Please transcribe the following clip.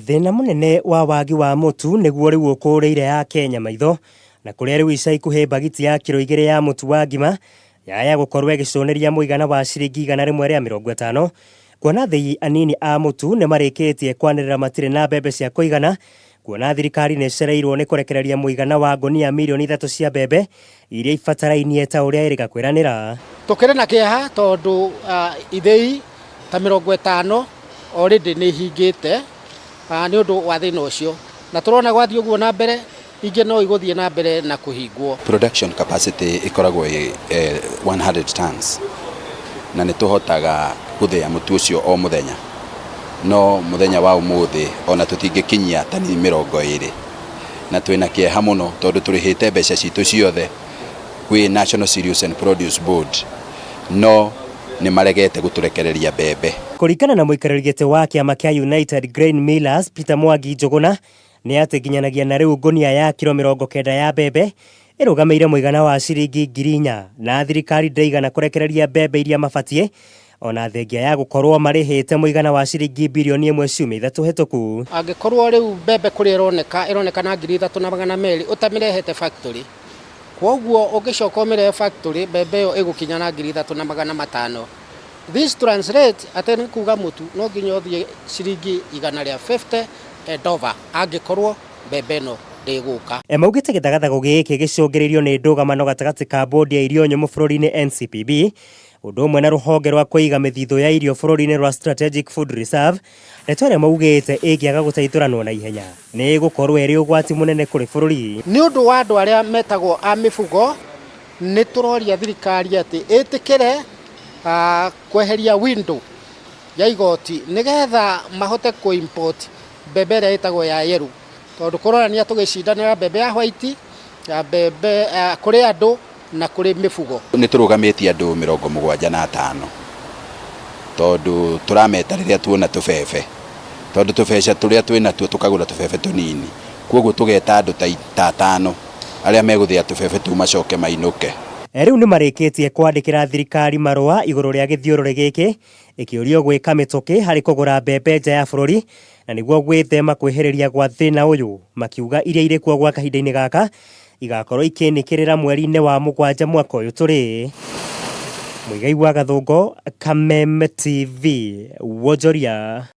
Thĩna mũnene wa wagi wa mũtu nĩguo rĩu ũkũrĩire Akenya maitho, na kũrĩa rĩu ica ikuhĩ mbagiti ya kiro igĩrĩ ya mũtu wa ngima yaya gũkorwo ĩgĩcũnĩria mũigana wa ciringi 150, kuona athĩi anini a mũtu nĩmarĩkĩtie kwanĩrĩra matirĩ na mbembe cia kũigana, kuona thirikari nĩĩcereirwo nĩ kũrekereria mũigana wa ngũnia mirioni 3 cia mbembe iria ibatarainie ta ũrĩa ĩrĩga kwĩranĩra. Tũkĩrĩ na kĩeha tondũ ithĩi ta 50 already nĩ ihingĩte nĩ ũndũ wa thĩna ũcio, na tũrona gwathiĩ ũguo na mbere ingĩ no igũthiĩ na mbere na kũhingwo. Production capacity ĩkoragwo ĩ 100 tons na nĩ tũhotaga gũthĩa mũtu ũcio o mũthenya, no mũthenya wa ũmũthĩ ona tũtingĩkinyia tani 20, na twĩna kĩeha mũno tondũ tũrĩhĩte mbeca citũ ciothe kwĩ National Cereals and Produce Board, no nĩ maregete gũtũrekereria mbembe. Kũringana na mũikarĩri gĩtĩ wa kĩama kĩa United Grain Millers Peter Mwangi Njũgũna, nĩ atĩ nginyanagia na rĩu ngũnia ya kiro 90 ya mbembe ĩrũgamĩire mũigana wa ciringi 4,000, na thirikari ndĩigana kũrekereria mbembe iria mabatiĩ ona thengia ya gũkorwo marĩhĩte mũigana wa ciringi birioni 1 ciumia 3 hĩtũku. Angĩkorwo rĩu mbembe kũrĩa ĩroneka ĩroneka na 3200 ũtamĩrehete factory, kwoguo ũngĩcoka ũmĩrehe factory mbembe ĩyo ĩgũkinya na 3500. This translate atĩ nĩ kuga mũtu no nginya ũthiĩ ciringi 150 and over angĩkorwo mbembe ĩno ndĩgũka. Maugĩte gĩthagathago gĩkĩ gĩcũngĩrĩirio nĩ ndũgamano gatagatĩ ka bodi ya irio nyũmũ bũrũri-inĩ NCPB, ũndũ ũmwe na rũhonge rwa kũiga mĩthithũ ya irio bũrũri-inĩ rwa Strategic Food Reserve, ndeto ĩrĩa maugĩte ĩngĩaga gũteithũranwo na ihenya nĩ ĩgũkorwo ĩrĩ ũgwati mũnene kũrĩ bũrũri. Nĩ ũndũ wa andũ arĩa metagwo a mĩbugo, nĩ tũroria thirikari atĩ ĩtĩkĩre kweheria window ya igoti nĩgetha mahote kũ-import mbembe ĩrĩa ĩtagwo ya yellow, tondũ kũronania tũgĩcindanĩra mbembe ya white ya mbembe kũrĩ andũ na kũrĩ mĩbugo. Nĩ tũrũgamĩtie andũ 75 tondũ tũrameta rĩrĩa tuona tũbebe, tondũ tũbeca tũrĩa twĩnatuo tũkagũra tũbebe tũnini, koguo tũgeta andũ ta atano arĩa megũthĩa tũbebe tũu macoke mainũke. Rĩu nĩ marĩkĩtie kwandĩkĩra thirikari marũa igũrũ rĩa gĩthiũrũrĩ gĩkĩ ĩkĩũrio gwĩka mĩtũkĩ harĩ kũgũra mbembe nja ya bũrũri, na nĩguo gwĩthema kwĩhĩrĩria gwa thĩna ũyũ, makiuga iria irĩ kuo gwa kahinda-inĩ gaka igakorwo ikĩnĩkĩrĩra mweri-inĩ wa mũgwanja mwaka ũyũ tũrĩ. Mũigai wa Gathũngo, Kameme TV, Wonjoria.